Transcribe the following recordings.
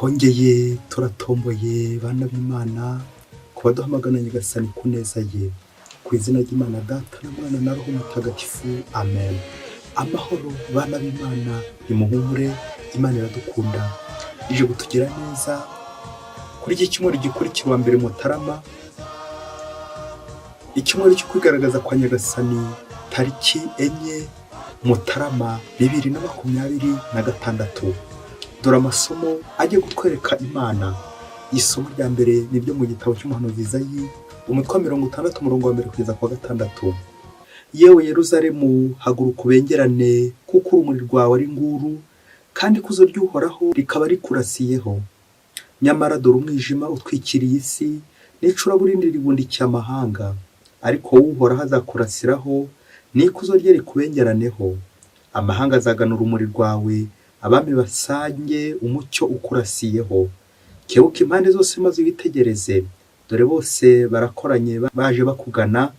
Twongeye turatomboye, bana b'Imana, kuba duhamagana Nyagasani ku neza ye. Ku izina ry'Imana Data na Mwana na Roho Mutagatifu, amen. Amahoro, bana b'Imana, nimuhumure, Imana iradukunda, ije kutugira neza. Kuri iki cyumweru gikurikira uwa 1 Mutarama, icyumweru cyo kwigaragaza kwa Nyagasani, tariki 4 Mutarama 2026, dore amasomo agiye kutwereka Imana. Isomo rya mbere ni ryo mu gitabo cy'umuhanuzi Izayi, umutwe wa 60, umurongo wa 1 kugeza ku wa 6. Yewe Yeruzalemu, haguruka ubengerane, kuko urumuri rwawe ari nguru, kandi ikuzo ry'Uhoraho rikaba rikurasiyeho. Nyamara dore umwijima utwikiriye isi, n'icuraburindi ribundikiye amahanga, ariko wowe Uhoraho azakurasiraho, n'ikuzo rye rikubengeraneho. Amahanga azagana urumuri rwawe, abami basange umucyo ukurasiyeho. Kebuka impande zose maze witegereze, dore bose barakoranye baje bakugana,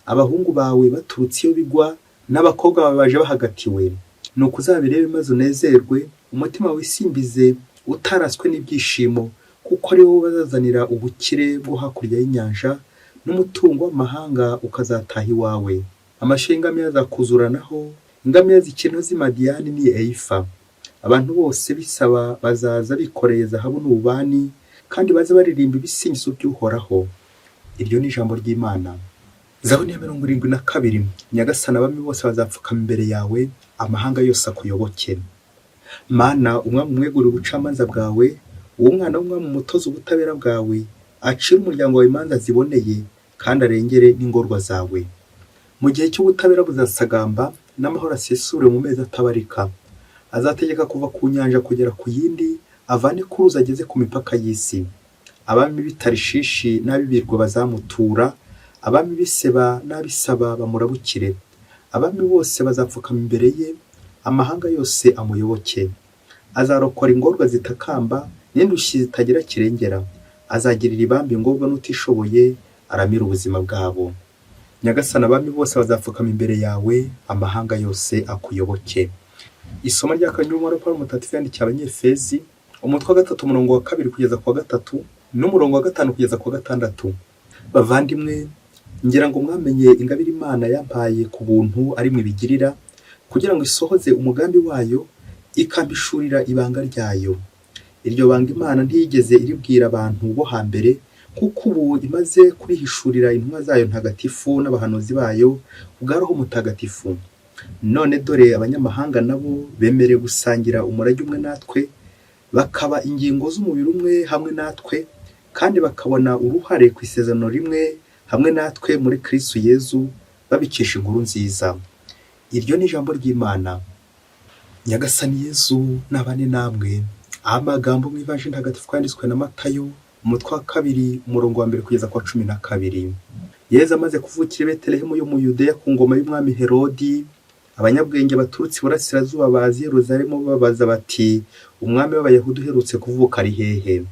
abahungu bawe baturutse iyo bigwa, n'abakobwa bawe baje bahagatiwe. Nuko uzabirebe maze unezerwe, umutima wisimbize utaraswe n'ibyishimo, kuko ari wowe bazazanira ubukire bwo hakurya y'inyanja, n'umutungo w'amahanga ukazataha iwawe. Amashyo y'ingamiya azakuzuranaho, ingamiya zikiri nto z'i Madiyani n'i Eyifa. Abantu bose b'i Saba bazaza bikoreye zahabu n'ububani, kandi baze baririmba ibisingizo by'Uhoraho. Iryo ni ijambo ry'Imana. Zaburi ya 72. Nyagasani, abami bose bazapfukama imbere yawe, amahanga yose akuyoboke. Mana, umwami umwegurire ubucamanza bwawe, uwo mwana w'umwami umutoze ubutabera bwawe, acire umuryango wawe imanza ziboneye, kandi arengere n'ingorwa zawe. Mu gihe cy'ubutabera buzasagamba, n'amahoro asesure mu mezi atabarika. Azategeka kuva ku nyanja kugera ku yindi, avane ku ruzi ageze ku mipaka y'isi. Abami b'i Tarishishi n'ab'ibirwa bazamutura, abami b'i Seba n'ab'i Saba bamurabukire. Abami bose bazapfukama imbere ye, amahanga yose amuyoboke. Azarokora ingorwa zitakamba n'indushyi zitagira kirengera. Azagirira ibambe ingorwa n'utishoboye, aramire ubuzima bwabo. Nyagasani, abami bose bazapfukama imbere yawe, amahanga yose akuyoboke. Isomo rya kabiri ry'umubare Pawulo Mutagatifu yandikiye Abanyefezi, umutwe wa 3, umurongo wa 2 kugeza ku wa 3, n'umurongo wa 5 kugeza ku wa 6. Bavandimwe, ngira ngo mwamenye ingabire Imana yampaye ku buntu ari mwe ibigirira, kugira ngo isohoze umugambi wayo, ikampishurira ibanga ryayo. Iryo banga Imana ntiyigeze iribwira abantu bo hambere, kuko ubu imaze kurihishurira intumwa zayo ntagatifu n'abahanuzi bayo kubwa Roho Mutagatifu. None dore abanyamahanga nabo bemerewe gusangira umurage umwe natwe, bakaba ingingo z'umubiri umwe hamwe natwe, kandi bakabona uruhare ku isezerano rimwe hamwe natwe muri Kristo Yezu, babikesha inkuru nziza. Iryo ni ijambo ry'Imana. Nyagasani Yezu nabane namwe. Amagambo mu Ivanjiri ntagatifu yanditswe na Matayo, umutwe wa 2, umurongo wa 1 kugeza ku wa 12. Yezu amaze kuvukira i Betelehemu yo mu Yudeya ku ngoma y'umwami Herodi, abanyabwenge baturutse iburasirazuba baza i Yeruzalemu babaza bati: "Umwami w'Abayahudi uherutse kuvuka ari hehe?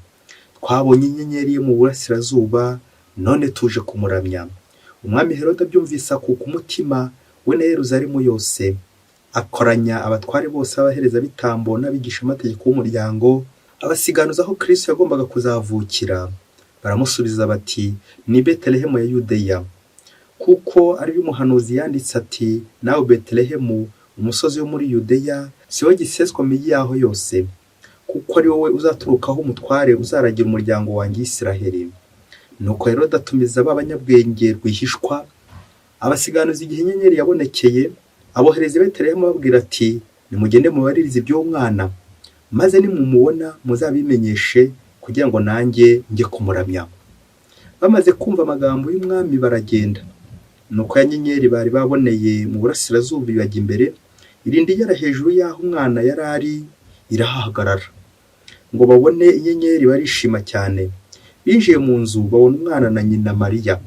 Twabonye inyenyeri ye mu burasirazuba, none tuje kumuramya." Umwami Herodi abyumvise akuka umutima, we na Yeruzalemu yose. Akoranya abatware bose b'abaherezabitambo n'abigishamategeko b'umuryango, abasiganuza aho Kristo yagombaga kuzavukira. Baramusubiza bati: "Ni Betelehemu ya Yudeya, kuko ari byo umuhanuzi yanditse ati: 'Nawe Betelehemu, umusozi wo muri Yudeya, si wowe giseswa mu migi yaho yose, kuko ari wowe uzaturukaho umutware uzaragira umuryango wanjye Isiraheli.'" Nuko Herodi atumiza ba banyabwenge rwihishwa, abasiganuza igihe inyenyeri yabonekeye, abohereza i Betelehemu ababwira ati: "Nimugende mubaririze iby'uwo mwana, maze nimumubona muzabimenyeshe, kugira ngo nanjye njye kumuramya." Bamaze kumva amagambo y'umwami baragenda. Nuko ya nyenyeri bari baboneye mu burasirazuba ibajya imbere, irinda igera hejuru y'aho umwana yari ari, irahahagarara. Ngo babone inyenyeri barishima cyane. Binjiye mu nzu babona umwana na nyina Mariya.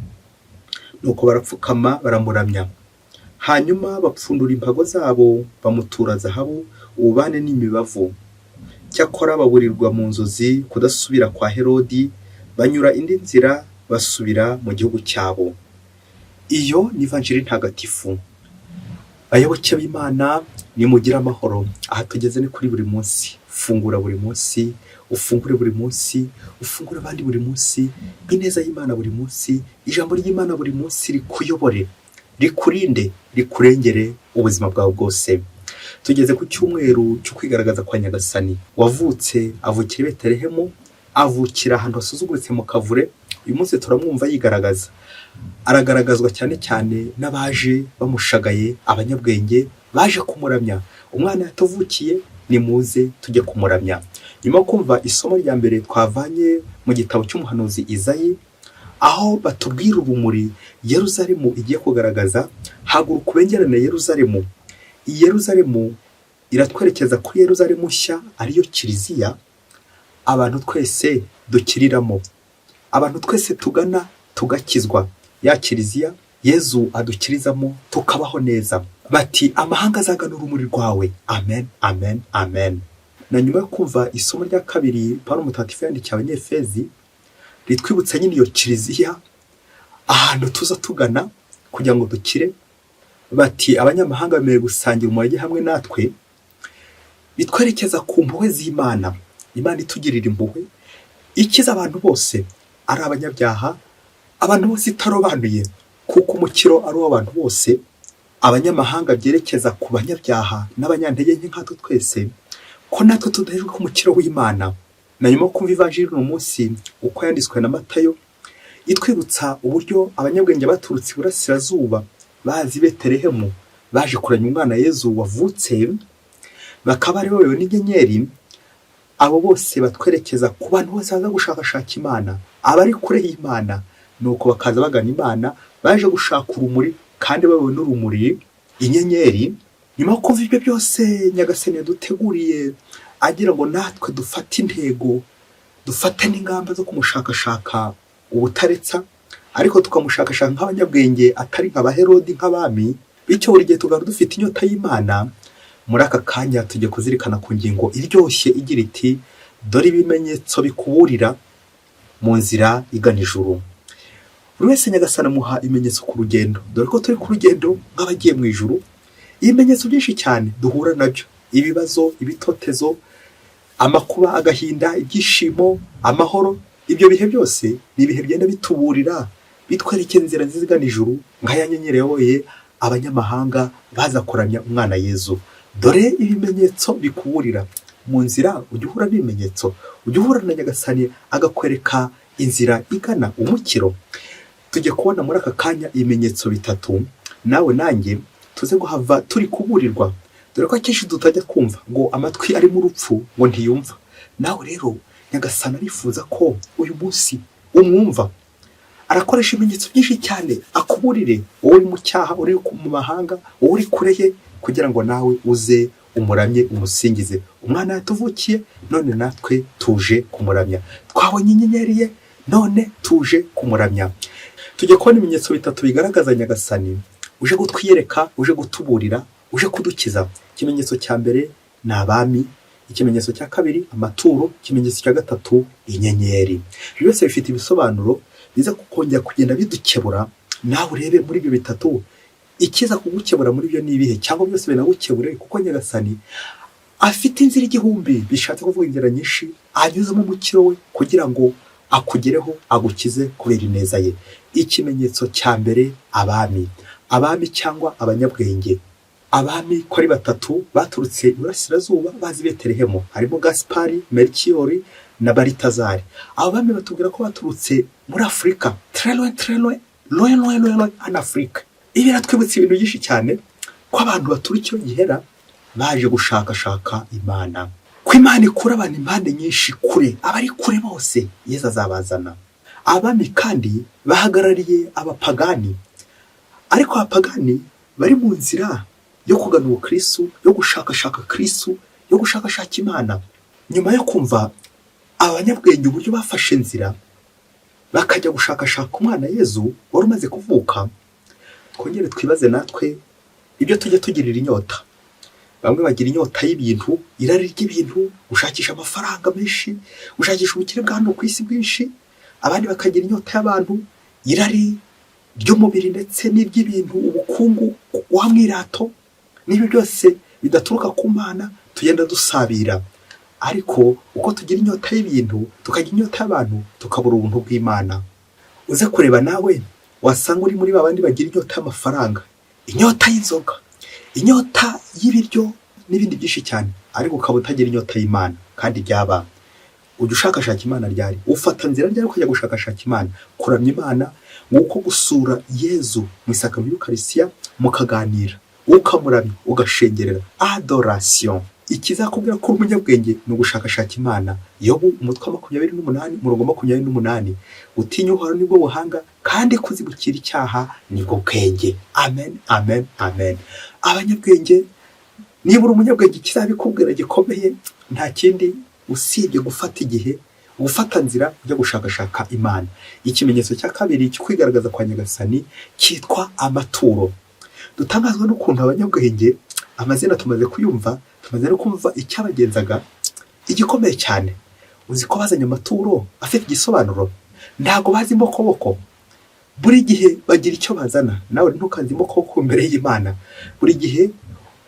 Nuko barapfukama baramuramya. Hanyuma bapfundura imbago zabo bamutura zahabu, ububani n'imibavu. Cyakora baburirwa mu nzozi kudasubira kwa Herodi, banyura indi nzira basubira mu gihugu cyabo. Iyo ni Ivanjiri ntagatifu. Bayoboke b'Imana, nimugire amahoro. Aha tugeze ni kuri buri munsi. Fungura buri munsi, ufungure buri munsi, ufungure abandi buri munsi, ineza y'Imana buri munsi, ijambo ry'Imana buri munsi rikuyobore, rikurinde, rikurengere ubuzima bwawe bwose. Tugeze ku cyumweru cyo kwigaragaza kwa Nyagasani. Wavutse avukira i Betelehemu, avukira ahantu hasuzuguritse mu kavure. Uyu munsi turamwumva yigaragaza. Aragaragazwa cyane cyane n'abaje bamushagaye, abanyabwenge baje kumuramya. Umwana yatuvukiye, nimuze tujye kumuramya. Nyuma yo kumva isomo rya mbere twavanye mu gitabo cy'umuhanuzi Izayi, aho batubwira urumuri Yeruzalemu igiye kugaragaza, haguruka ubengerane Yeruzalemu. Iyi Yeruzalemu iratwerekeza kuri Yeruzalemu nshya, ariyo Kiliziya, abantu twese dukiriramo, abantu twese tugana tugakizwa. Ya Kiliziya Yezu adukirizamo tukabaho neza. Bati amahanga azagana urumuri rwawe. Amen, amen, amen. Na nyuma yo kumva isomo rya kabiri Pawulo Mutagatifu yandikiye Abanyefezi, ritwibutsa nyine iyo Kiliziya, ahantu tuza tugana kugira ngo dukire. Bati abanyamahanga bemerewe gusangira umurage hamwe natwe. Bitwerekeza ku mpuhwe z'Imana. Imana itugirira impuhwe, ikiza abantu bose, ari abanyabyaha, abantu bose itarobanuye, kuko umukiro ari uw'abantu bose. Abanyamahanga byerekeza ku banyabyaha n'abanyantege nke nkatwe twese, ko natwe tudahejwe ku mukiro w'Imana. Na nyuma yo kumva ivanjiri uno munsi uko yanditswe na Matayo, itwibutsa uburyo abanyabwenge baturutse iburasirazuba bazi i Betelehemu baje kuramya umwana Yezu wavutse, bakaba bari bayobowe n'inyenyeri. Abo bose batwerekeza ku bantu bose baza gushakashaka Imana, abari kure y'Imana, nuko bakaza bagana Imana baje gushaka urumuri kandi bayobowe n'urumuri, inyenyeri. Nyuma yo kumva ibyo byose Nyagasani yaduteguriye, agira ngo natwe dufate intego, dufate n'ingamba zo kumushakashaka ubutaretsa, ariko tukamushakashaka nk'abanyabwenge, atari nka ba Herodi, nk'abami. Bityo buri gihe tugahora dufite inyota y'Imana. Muri aka kanya tujya kuzirikana ku ngingo iryoshye igira iti: dore ibimenyetso bikuburira mu nzira igana ijuru. Buri wese Nyagasani amuha ibimenyetso ku rugendo, dore ko turi ku rugendo nk'abagiye mu ijuru. Ibimenyetso byinshi cyane duhura nabyo: ibibazo, ibitotezo, amakuba, agahinda, ibyishimo, amahoro. Ibyo bihe byose ni ibihe bigenda bituburira, bitwerekeza inzira nziza igana ijuru, nka ya nyenyeri yayoboye abanyamahanga baza kuramya umwana Yezu. Dore ibimenyetso bikuburira mu nzira. Ujya uhura n'ibimenyetso, ujya uhura na Nyagasani agakwereka inzira igana umukiro. Tujya kubona muri aka kanya ibimenyetso bitatu, nawe nanjye tuze guhava turi kuburirwa, dore ko akenshi tutajya kumva ngo amatwi arimo urupfu ngo ntiyumva. Nawe rero Nyagasani arifuza ko uyu munsi umwumva. Arakoresha ibimenyetso byinshi cyane akuburire, wowe uri mu cyaha, uri mu mahanga, wowe uri kure ye, kugira ngo nawe uze umuramye, umusingize. Umwana yatuvukiye, none natwe tuje kumuramya. Twabonye inyenyeri ye, none tuje kumuramya. Tujya kubona ibimenyetso bitatu bigaragaza Nyagasani uje kutwiyereka, uje gutuburira, uje kudukiza. Ikimenyetso cya mbere ni abami, ikimenyetso cya kabiri amaturo, ikimenyetso cya gatatu inyenyeri. Ibyo byose bifite ibisobanuro biza kongera kugenda bidukebura. Nawe urebe muri ibyo bitatu ikiza kugukebura muri byo ni ibihe, cyangwa byose binagukebure, kuko Nyagasani afite inzira igihumbi, bishatse kuvuga inzira nyinshi anyuzamo umukiro we kugira ngo akugereho, agukize kubera ineza ye. Ikimenyetso cya mbere: abami, abami cyangwa abanyabwenge. Abami ko ari batatu baturutse iburasirazuba bazi Betelehemu, harimo Gaspari, Melchiyori na Baritazari. Abo bami batubwira ko baturutse muri Afurika, très loin, très loin, loin, loin, loin, loin en Afrique. Ibi biratwibutsa ibintu byinshi cyane, ko abantu batura icyo gihera baje gushakashaka Imana, ko Imana ikura abantu impande nyinshi kure, abari kure bose Yezu azabazana. Abami kandi bahagarariye abapagani, ariko abapagani bari mu nzira yo kugana ubukristu, yo gushakashaka Kristu, yo gushakashaka Imana. Nyuma yo kumva abanyabwenge uburyo bafashe inzira bakajya gushakashaka umwana Yezu wari umaze kuvuka, twongere twibaze natwe ibyo tujya tugirira inyota. Bamwe bagira inyota y'ibintu, irari ry'ibintu, gushakisha amafaranga menshi, gushakisha ubukire bwa hano ku isi bwinshi. Abandi bakagira inyota y'abantu, irari ry'umubiri ndetse n'iry'ibintu, ubukungu, wa mwirato, n'ibyo byose bidaturuka ku Mana tugenda dusabira. Ariko uko tugira inyota y'ibintu, tukagira inyota y'abantu, tukabura ubuntu bw'Imana. Uze kureba nawe wasanga uri muri ba bandi bagira inyota y'amafaranga, inyota y'inzoga, inyota y'ibiryo n'ibindi byinshi cyane, ariko ukaba utagira inyota y'Imana. Kandi byaba ujya ushakashaka Imana ryari? Ufata nzira ryari ukajya gushakashaka Imana? Kuramya Imana nguko gusura Yezu mu isakaramentu y'Ukarisitiya, mukaganira, ukamuramya, ugashengerera, adoration. Ikizakubwira ko uri umunyabwenge ni ugushakashaka Imana. Yobu umutwe wa 28, umurongo 28: "Gutinya Uhoraho nibwo buhanga, kandi kuzibukira icyaha nibwo bwenge." Amen, amen, amen. Abanyabwenge, niba uri umunyabwenge, ikizabikubwira gikomeye nta kindi usibye gufata igihe, gufata nzira ujya gushakashaka Imana. Ikimenyetso cya kabiri cyo kwigaragaza kwa Nyagasani cyitwa amaturo. Dutangazwa n'ukuntu abanyabwenge, amazina tumaze kuyumva, tumaze no kumva icyabagenzaga igikomeye cyane. Uzi ko bazanye amaturo afite igisobanuro? Ntabwo bazi imbokoboko. Buri gihe bagira icyo bazana. Nawe ntukaze imbokoboko imbere y'Imana. Buri gihe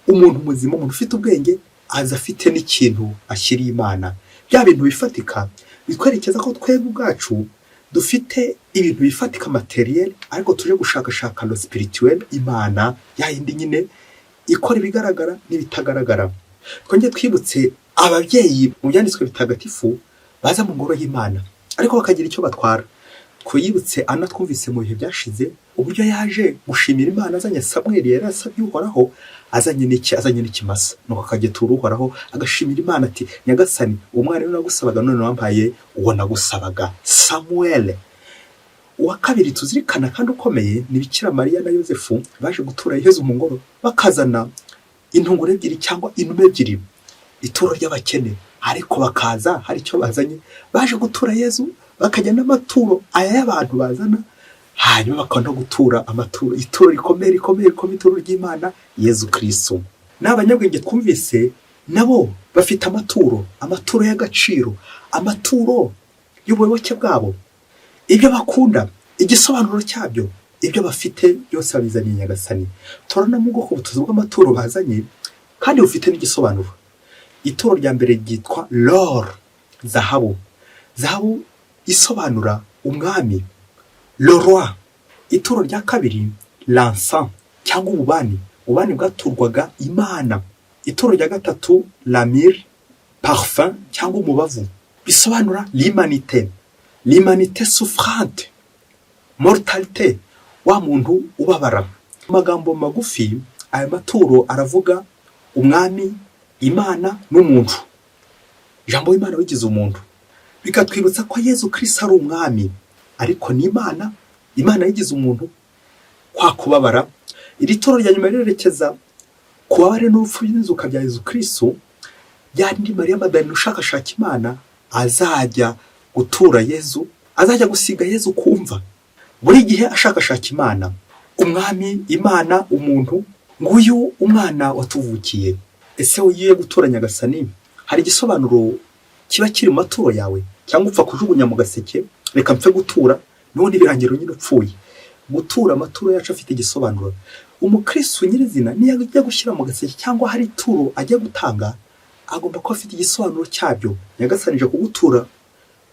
umuntu muzima, umuntu ufite ubwenge, aza afite n'ikintu ashyiriye Imana. Bya bintu bifatika bitwerekeza ko twebwe ubwacu dufite ibintu bifatika, matériel, ariko tuje gushakashaka le spirituel, Imana ya yindi nyine ikora ibigaragara n'ibitagaragara. Twongere twibutse ababyeyi mu byanditswe bitagatifu baza mu ngoro y'Imana ariko bakagira icyo batwara. Twiyibutse Ana twumvise mu bihe byashize, uburyo yaje gushimira Imana azanye Samweli yari asabye Uhoraho, azanye n'iki? Azanye n'ikimasa. Nuko akagitura Uhoraho, agashimira Imana ati: "Nyagasani, uwo mwana rero nagusabaga, none wampaye uwo nagusabaga, Samuel." Uwa kabiri tuzirikana kandi ukomeye ni Bikira Mariya na Yosefu baje gutura Yezu mu ngoro, bakazana intunguro ebyiri cyangwa inuma ebyiri, ituro ry'abakene, ariko bakaza hari icyo bazanye. Baje gutura Yezu, bakajya n'amaturo aya y'abantu bazana, hanyuma bakaba no gutura amaturo, ituro rikomeye, rikomeye, rikomeye, ituro ry'Imana Yezu Kirisitu. N'abanyabwenge twumvise nabo bafite amaturo, amaturo y'agaciro, amaturo y'ubuyoboke bwabo, ibyo bakunda, igisobanuro cyabyo, ibyo bafite byose babizaniye Nyagasani. Turabona mu bwoko butatu bw'amaturo bazanye kandi bufite n'igisobanuro. Ituro rya mbere ryitwa l'or, zahabu. Zahabu isobanura umwami, le roi. Ituro rya kabiri, l'encens cyangwa ububani, ububani bwaturwaga Imana. Ituro rya gatatu, la myrrhe, parfum cyangwa umubavu, bisobanura l'humanité, l'humanité souffrante, mortalité, wa muntu ubabara. Mu magambo magufi, aya maturo aravuga umwami, Imana n'umuntu, ijambo w'Imana wigize umuntu. Bikatwibutsa ko Yezu Kirisitu ari umwami, ariko ni Imana, Imana yigize umuntu, kwa kubabara. Iri turo rya nyuma rirerekeza ku bubabare n'urupfu n'inzuka bya Yezu Kirisitu, ryandi Mariya Madalena ushakashaka Imana azajya gutura Yezu, azajya gusiga Yezu kumva buri gihe ashakashaka Imana. Umwami, Imana, umuntu, nguyu umwana watuvukiye. Ese ugiye gutura Nyagasani, hari igisobanuro kiba kiri mu maturo yawe, cyangwa upfa kujugunya mu gaseke, "Reka mpfe gutura, n'ubundi birangira nyine upfuye"? Gutura amaturo yacu afite igisobanuro. Umukristo nyirizina niyo ajya gushyira mu gaseke cyangwa hari ituro ajya gutanga, agomba kuba afite igisobanuro cyabyo. "Nyagasani, nje kugutura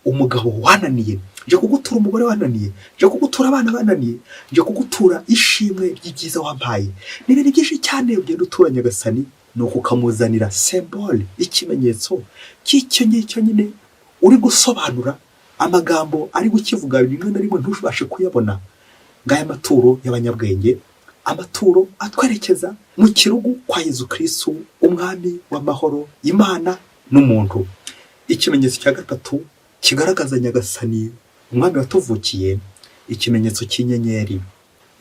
umugabo wananiye, nje kugutura umugore wananiye, nje kugutura abana bananiye, nje kugutura ishimwe ry'ibyiza wampaye." Ni ibintu byinshi cyane ugenda utura Nyagasani, ni uko ukamuzanira symbole, ikimenyetso cy'icyo ngicyo nyine uri gusobanura. Amagambo ari kukivuga rimwe na rimwe ntubashe kuyabona. Ngaya amaturo y'abanyabwenge, amaturo atwerekeza mu kirugu kwa Yezu Kirisitu, umwami w'amahoro, Imana n'umuntu. Ikimenyetso cya gatatu kigaragaza Nyagasani umwami watuvukiye, ikimenyetso cy'inyenyeri.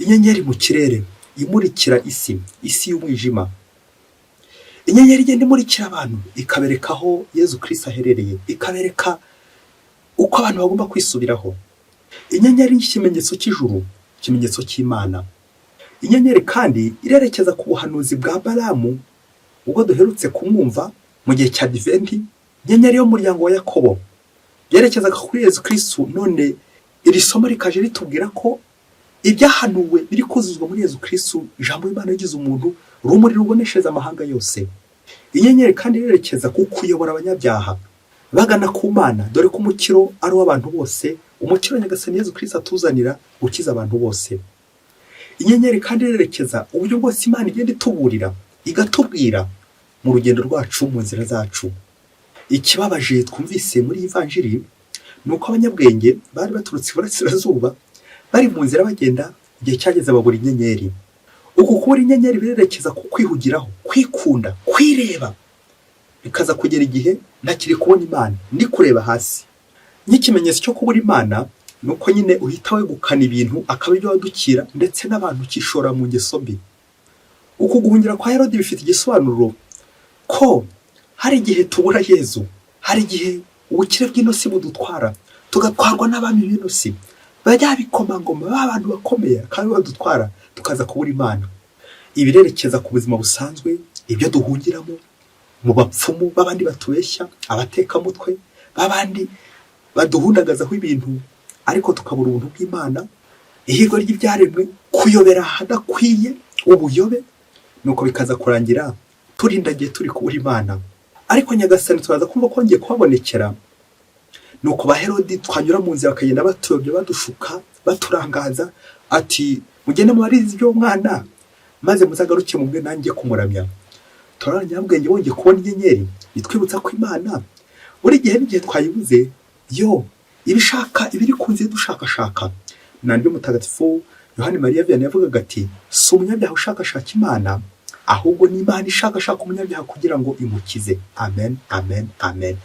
Inyenyeri mu kirere imurikira isi, isi y'umwijima. Inyenyeri igenda imurikira abantu, ikabereka aho Yezu Kirisitu aherereye, ikabereka uko abantu bagomba kwisubiraho. Inyenyeri ni ikimenyetso cy'ijuru, ikimenyetso cy'Imana. Inyenyeri kandi irerekeza ku buhanuzi bwa Balamu ubwo duherutse kumwumva mu gihe cya Adventi. Inyenyeri y'umuryango wa Yakobo yerekezaga kuri Yezu Kirisitu. None iri somo rikaje ritubwira ko ibyahanuwe biri kuzuzwa muri Yezu Kirisitu, ijambo y'Imana yigize umuntu, urumuri ruboneshereza amahanga yose. Inyenyeri kandi irerekeza ku kuyobora abanyabyaha bagana ku Mana, dore ko umukiro ari uw'abantu bose, umukiro Nyagasani Yezu Kristo atuzanira gukiza abantu bose. Inyenyeri kandi irerekeza uburyo bwose Imana igenda ituburira, igatubwira mu rugendo rwacu, mu nzira zacu. Ikibabaje twumvise muri iyi vanjiri ni uko abanyabwenge bari baturutse iburasirazuba bari mu nzira bagenda, igihe cyageze babura inyenyeri. Uku kubura inyenyeri birerekeza ku kwihugiraho, kwikunda, kwireba, bikaza kugera igihe ntakiri kubona Imana, ndi kureba hasi. Nk'ikimenyetso cyo kubura Imana ni uko nyine uhita wegukana ibintu akaba ibyo wadukira, ndetse n'abantu ukishora mu ngeso mbi. Uku guhungira kwa Herodi bifite igisobanuro ko hari igihe tubura Yezu, hari igihe ubukire bw'ino si budutwara, tugatwarwa n'abami b'ino si, bajya bikomangoma b'abantu bakomeye akaba badutwara, tukaza kubura Imana. Ibirerekeza ku buzima busanzwe, ibyo duhungiramo mu bapfumu b'abandi batubeshya, abatekamutwe b'abandi baduhundagazaho ibintu, ariko tukabura ubuntu bw'Imana, ihirwe ry'ibyaremwe, kuyobera ahadakwiye, ubuyobe, nuko bikaza kurangira turindagiye turi kubura Imana. Ariko Nyagasani turaza kumva ko ngiye kuhabonekera. Nuko ba Herodi twanyura mu nzira bakagenda batuyobya, badushuka, baturangaza, ati mugende mubarize iby'umwana maze muzagaruke mubwe nanjye kumuramya. Turabona nyabwenge bongeye kubona inyenyeri, itwibutsa ko Imana buri gihe n'igihe twayibuze yo ibishaka ibiri ku nzira dushakashaka. Nandyo Mutagatifu Yohani Mariya Vianney yavugaga ati si umunyabyaha ushakashaka Imana, ahubwo ni Imana ishakashaka umunyabyaha kugira ngo imukize. Amen, amen, amen.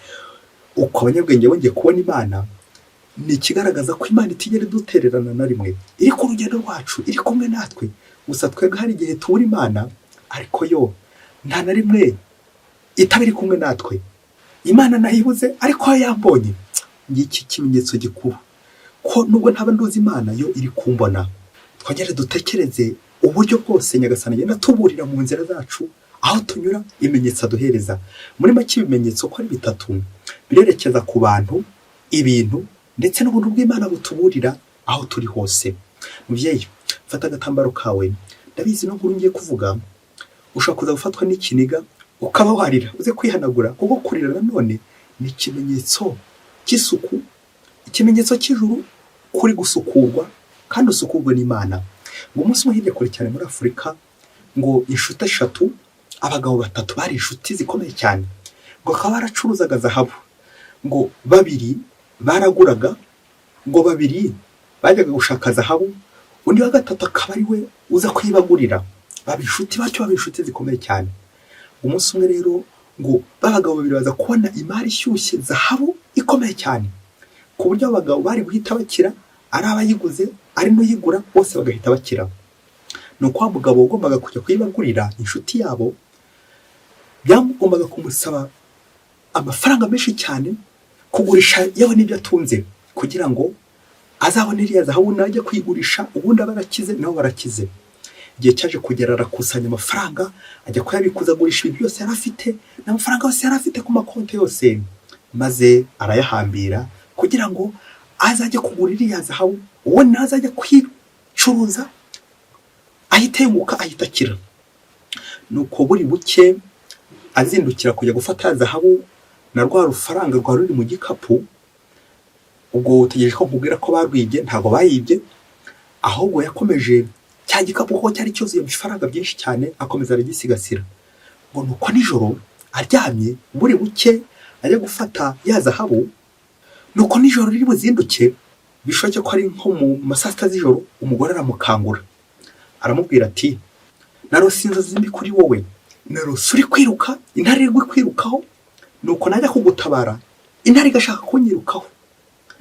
Uko abanyabwenge bongeye kubona Imana ni ikigaragaza ko Imana itigera idutererana na rimwe, iri ku rugendo rwacu, iri kumwe natwe. Gusa twebwe hari igihe tubura Imana, ariko yo nta na rimwe itaba iri kumwe natwe. Imana nayibuze ariko yo yambonye. Ngiki kimenyetso gikuru ko nubwo ntaba nduzi Imana, yo iri kumbona. Twongere dutekereze uburyo bwose Nyagasani agenda atuburira mu nzira zacu, aho tunyura, ibimenyetso aduhereza. Muri make ibimenyetso ko ari bitatu birerekeza ku bantu, ibintu ndetse n'ubuntu bw'Imana butuburira aho turi hose. Mubyeyi, fata agatambaro kawe. Ndabizi no nkuru ngiye kuvuga ushobora kuza gufatwa n'ikiniga ukaba warira, uze kwihanagura, kuko kurira nanone ni ikimenyetso cy'isuku, ikimenyetso cy'ijuru kuri gusukurwa kandi usukurwe n'Imana. Ngo umunsi umwe hirya kure cyane muri Afurika, ngo inshuti eshatu, abagabo batatu bari inshuti zikomeye cyane, ngo bakaba baracuruzaga zahabu. Ngo babiri baraguraga, ngo babiri bajyaga gushaka zahabu, undi wa gatatu akaba ari we uza kuyibagurira. Baba inshuti batyo, baba inshuti zikomeye cyane. Umunsi umwe rero ngo b'abagabo babiri baza kubona imari ishyushye, zahabu ikomeye cyane, ku buryo abagabo bari guhita bakira, ari abayiguze ari n'uyigura, bose bagahita bakira. Ni uko wa mugabo wagombaga kujya kuyibagurira inshuti yabo byamugombaga kumusaba amafaranga menshi cyane, kugurisha yewe n'ibyo atunze, kugira ngo azabone iriya zahabu najya kuyigurisha, ubundi aba arakize nabo barakize. Igihe cyaje kugera arakusanya amafaranga, ajya kuyabikuza, agurisha ibintu byose yari afite n'amafaranga yose yari afite ku makonti yose, maze arayahambira kugira ngo azajye kugura iriya zahabu, ubundi nawe azajya kuyicuruza ahita yunguka, ahita akira. Nuko buri buke azindukira kujya gufata ya zahabu na rwa rufaranga rwari ruri mu gikapu. Ubwo utegereje ko nkubwira ko barwibye? Ntabwo bayibye, ahubwo yakomeje cya gikapu kuko cyari cyuzuye ibifaranga byinshi cyane, akomeza aragisigasira. Ngo nuko nijoro aryamye, buri buke ajya gufata ya zahabu, nuko nijoro riri buzinduke, bishoboke ko ari nko mu ma saa sita z'ijoro, umugore aramukangura, aramubwira ati narose inzozi mbi kuri wowe, narose uri kwiruka, intare iri kwirukaho, nuko najya kugutabara intare igashaka kunyirukaho,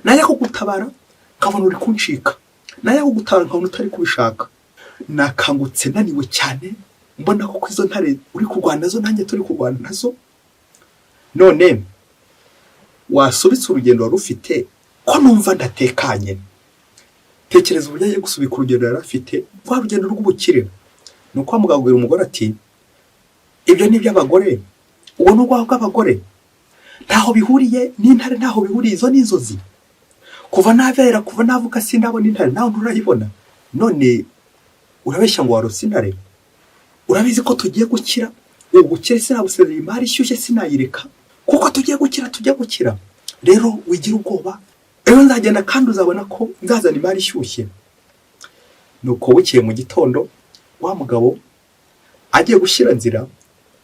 najya kugutabara nkabona uri kuncika, najya kugutabara nkabona utari kubishaka. Nakangutse naniwe cyane, mbona ko izo ntare uri kurwana nazo nanjye turi kurwana nazo. None wasubitse urugendo wari ufite ko numva ndatekanye? Tekereza uburyo agiye gusubika urugendo yari afite, rwa rugendo rw'ubukire. Ni uko mugabo abwira umugore ati ibyo ni iby'abagore, uwo ni urwaho rw'abagore, ntaho bihuriye n'intare, ntaho bihuriye, izo ni inzozi. Kuva nabera, kuva navuka sindabona intare, nawe nturayibona, none urabeshya ngo warose intare. Urabizi ko tugiye gukira, Ubukire sinabusezerera, imari ishyushye sinayireka, kuko tugiye gukira, tujya gukira. Rero wigira ubwoba, ejo nzagenda kandi uzabona ko nzazana imari ishyushye. Nuko bukeye mu gitondo, wa mugabo agiye gushyira nzira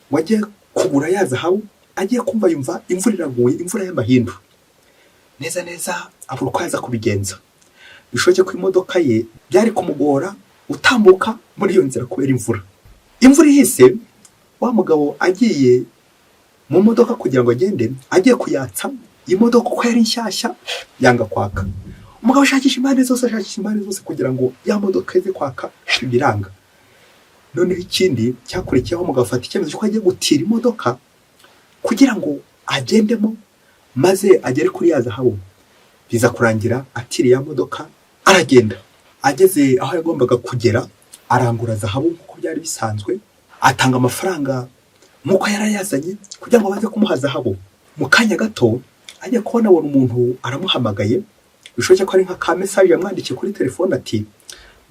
ngo ajye kugura ya zahabu, agiye kumva yumva imvura iraguye, imvura y'amahindu. Neza neza abura uko yaza kubigenza. Bishoboke ko imodoka ye byari kumugora gutambuka muri iyo nzira kubera imvura. Imvura ihise, wa mugabo agiye mu modoka kugira ngo agende, agiye kuyatsa imodoka, uko yari nshyashya yanga kwaka. Umugabo ashakisha impande zose, ashakisha impande zose kugira ngo ya modoka ize kwaka, biranga. Noneho ikindi cyakurikiyeho, umugabo afata icyemezo cy'uko agiye gutira imodoka kugira ngo agendemo maze agere kuri ya zahabu. Biza kurangira atiriye ya modoka, aragenda. Ageze aho yagombaga kugera, arangura zahabu nk'uko byari bisanzwe, atanga amafaranga nk'uko yari ayazanye kugira ngo baze kumuha zahabu. Mu kanya gato ajya kubona, abona umuntu aramuhamagaye, bishoboke ko ari nka ka message yamwandikiye kuri telefone, ati: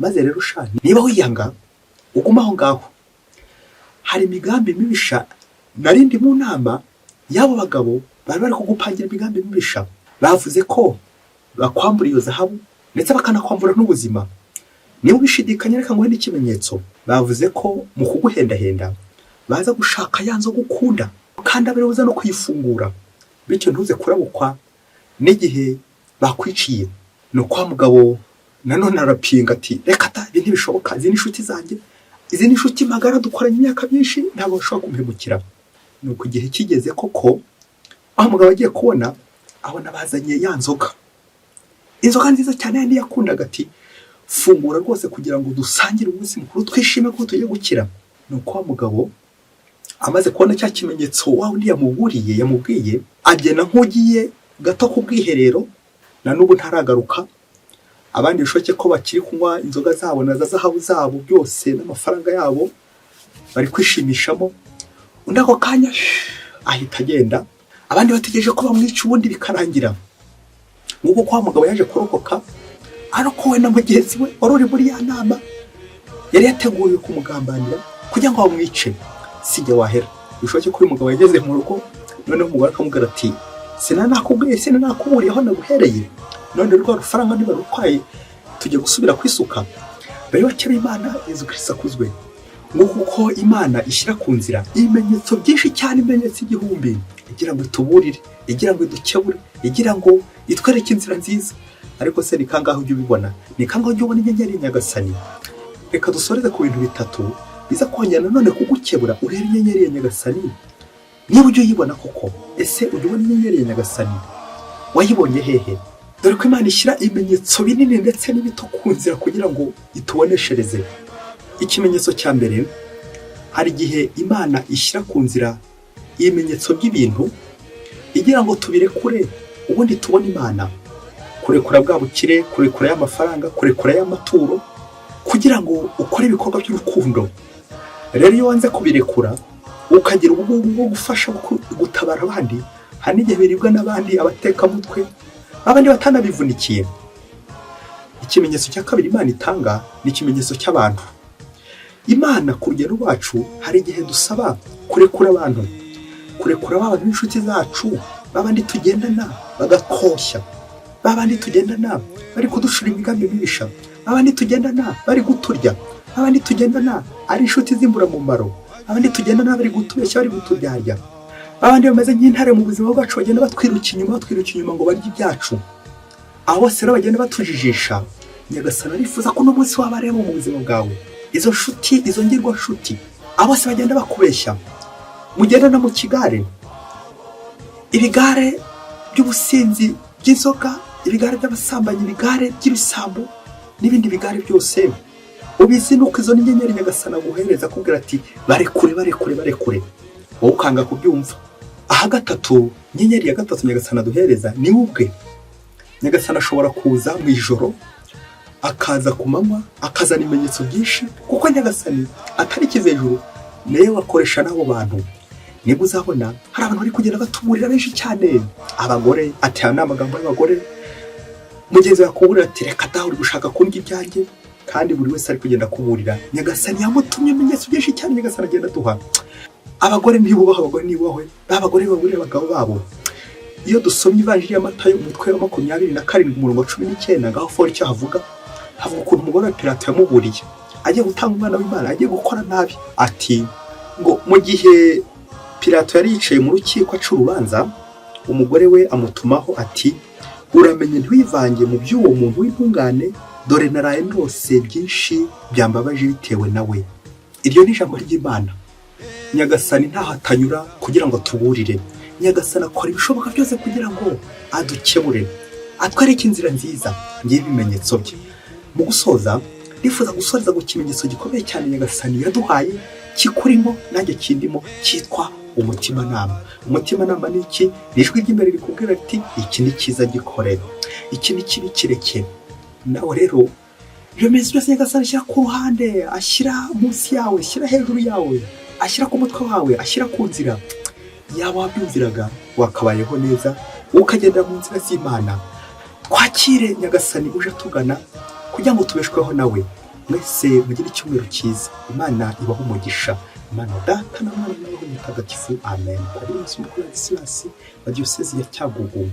"Maze rero sha, niba wiyanga ugume aho ngaho, hari imigambi mibisha. Narindi mu nama y'abo bagabo bari bari kugupangira imigambi mibisha. Bavuze ko bakwambura iyo zahabu, ndetse bakanakwambura n'ubuzima. Niba ubishidikanya, reka nguhe n'ikimenyetso. Bavuze ko mu kuguhendahenda baza gushaka ya nzoga ukunda, kandi abe uza no kuyifungura, bityo ntuze kurabukwa n'igihe bakwiciye." Ni uko mugabo nanone arapinga ati: "Reka ta, ibi ntibishoboka. Izi ni inshuti zanjye, izi ni inshuti magara, dukoranye imyaka myinshi, ntabwo bashobora kumuhemukira." Ni uko igihe kigeze koko, aho umugabo agiye kubona, abona bazanye ya nzoga, inzoga nziza cyane yandi yakundaga, ati: "Fungura rwose kugira ngo dusangire umunsi mukuru, twishime ko tugiye gukira." Ni uko wa mugabo amaze kubona cya kimenyetso wa wundi yamuburiye, yamubwiye, agenda nk'ugiye gato ku bwiherero, na n'ubu ntaragaruka. Abandi bishoboke ko bakiri kunywa inzoga zabo na za zahabu zabo byose n'amafaranga yabo, bari kwishimishamo. Undi ako kanya ahita agenda, abandi bategereje ko bamwica ubundi bikarangira. Nk'uko kwa mugabo yaje kurokoka, arokowe na mugenzi we wari uri muri ya nama yari yateguriwe kumugambanira kugira ngo bamwice. Sijya wahera, bishoboke ko uyu mugabo yageze mu rugo, noneho umugore akamubwira ati: "Sinanakubwiye, sinanakuburiye aho naguhereye? None rwa rufaranga ntibarutwaye, tujya gusubira kwisuka." Bayoboke b'Imana, Yezu Kirisito akuzwe. Nguko uko Imana ishyira ku nzira ibimenyetso byinshi cyane, ibimenyetso igihumbi, igira ngo ituburire, igira ngo idukebure, igira ngo itwereke inzira nziza. Ariko se ni kangahe ujya ubibona? Ni kangahe ujya ubona inyenyeri Nyagasani? Reka dusoreze ku bintu bitatu biza kongera nanone kugukebura urebe inyenyeri ya Nyagasani niba ujya uyibona koko. Ese ujya ubona inyenyeri ya Nyagasani? Wayibonye hehe? Dore ko Imana ishyira ibimenyetso binini ndetse n'ibito ku nzira kugira ngo ituboneshereze. Ikimenyetso cya mbere, hari igihe Imana ishyira ku nzira ibimenyetso by'ibintu igira ngo tubirekure, ubundi tubone Imana. Kurekura bwa bukire, kurekura y'amafaranga, kurekura y'amaturo kugira ngo ukore ibikorwa by'urukundo. Rero iyo wanze kubirekura, ukagira ubugugu bwo gufasha, gutabara abandi, hari n'igihe biribwa n'abandi, abatekamutwe, abandi batanabivunikiye. Ikimenyetso cya kabiri Imana itanga ni ikimenyetso cy'abantu. Imana ku rugendo rwacu hari igihe dusaba kurekura abantu, kurekura ba bantu b'inshuti zacu, babandi tugendana bagakoshya, babandi tugendana bari kuducura imigambi mibisha, babandi tugendana bari kuturya, babandi tugendana ari inshuti z'imburamumaro, abandi tugendana bari kutubeshya, bari kuturyarya, babandi bameze nk'intare mu buzima bwacu, bagenda batwiruka inyuma, batwiruka inyuma ngo barye ibyacu. Abo bose rero bagenda batujijisha, Nyagasani arifuza ko uno munsi wabareba mu buzima bwawe, izo nshuti, izo ngirwa nshuti, abo bose bagenda bakubeshya, mugendana mu kigare, ibigare by'ubusinzi, by'inzoga, ibigare by'abasambanyi, ibigare by'ibisambo n'ibindi bigare byose ubizi. Nuko izo ni inyenyeri Nyagasani aguhereza akubwira ati: "Barekure, barekure, barekure," wowe ukanga kubyumva. Aha gatatu, inyenyeri ya gatatu Nyagasani aduhereza ni we ubwe. Nyagasani ashobora kuza mu ijoro, akaza ku manywa, akazana ibimenyetso byinshi, kuko Nyagasani atari ikizejuru, nawe wakoresha n'abo bantu. Nibwo uzabona hari abantu bari kugenda batuburira benshi cyane, abagore, ati: "Aya ni amagambo y'abagore." Mugenzi wawe akuburira ati: "Reka dawe, uri gushaka kundya ibyanjye." Kandi buri wese ari kugenda akuburira, Nyagasani yamutumye. Ibimenyetso byinshi cyane Nyagasani agenda aduha. Abagore ntibubahwe, abagore ntibubahwe, ba bagore baburira abagabo babo. Iyo dusomye Ivanjiri ya Matayo, umutwe wa 27, umurongo wa 19, ngaho fora icyo havuga. Havuga ukuntu umugore wa Pilato yamuburiye agiye gutanga umwana w'Imana, agiye gukora nabi. Ati ngo mu gihe Pilato yari yicaye mu rukiko aca urubanza, umugore we amutumaho ati: "Uramenye ntiwivange mu by'uwo muntu w'intungane, dore naraye ndose byinshi byambabaje bitewe nawe." Iryo ni ijambo ry'Imana. Nyagasani ntaho atanyura kugira ngo atuburire. Nyagasani akora ibishoboka byose kugira ngo adukebure, atwereke inzira nziza. Ngiye ibimenyetso bye. Mu gusoza, ndifuza gusoreza ku kimenyetso gikomeye cyane Nyagasani yaduhaye, kikurimo nanjye kindimo, cyitwa umutimanama. Umutimanama ni iki? Ni ijwi ry'imbere rikubwira riti: "Iki ni cyiza, gikore. Iki ni kibi, kireke." Nawe rero ibyo bimenyetso byose Nyagasani ashyira ku ruhande, ashyira munsi yawe, ashyira hejuru yawe, ashyira ku mutwe wawe, ashyira ku nzira yaba wabyumviraga, wakabayeho neza, ukagendera mu nzira z'Imana. Twakire Nyagasani uje atugana kugira ngo tubeshweho nawe. Mwese mugire icyumweru cyiza. Imana ibahe umugisha, Imana Data na Mwana na Roho Mutagatifu. Amen. Padiri Mukuru Ladislas wa Diyosezi ya Cyangugu.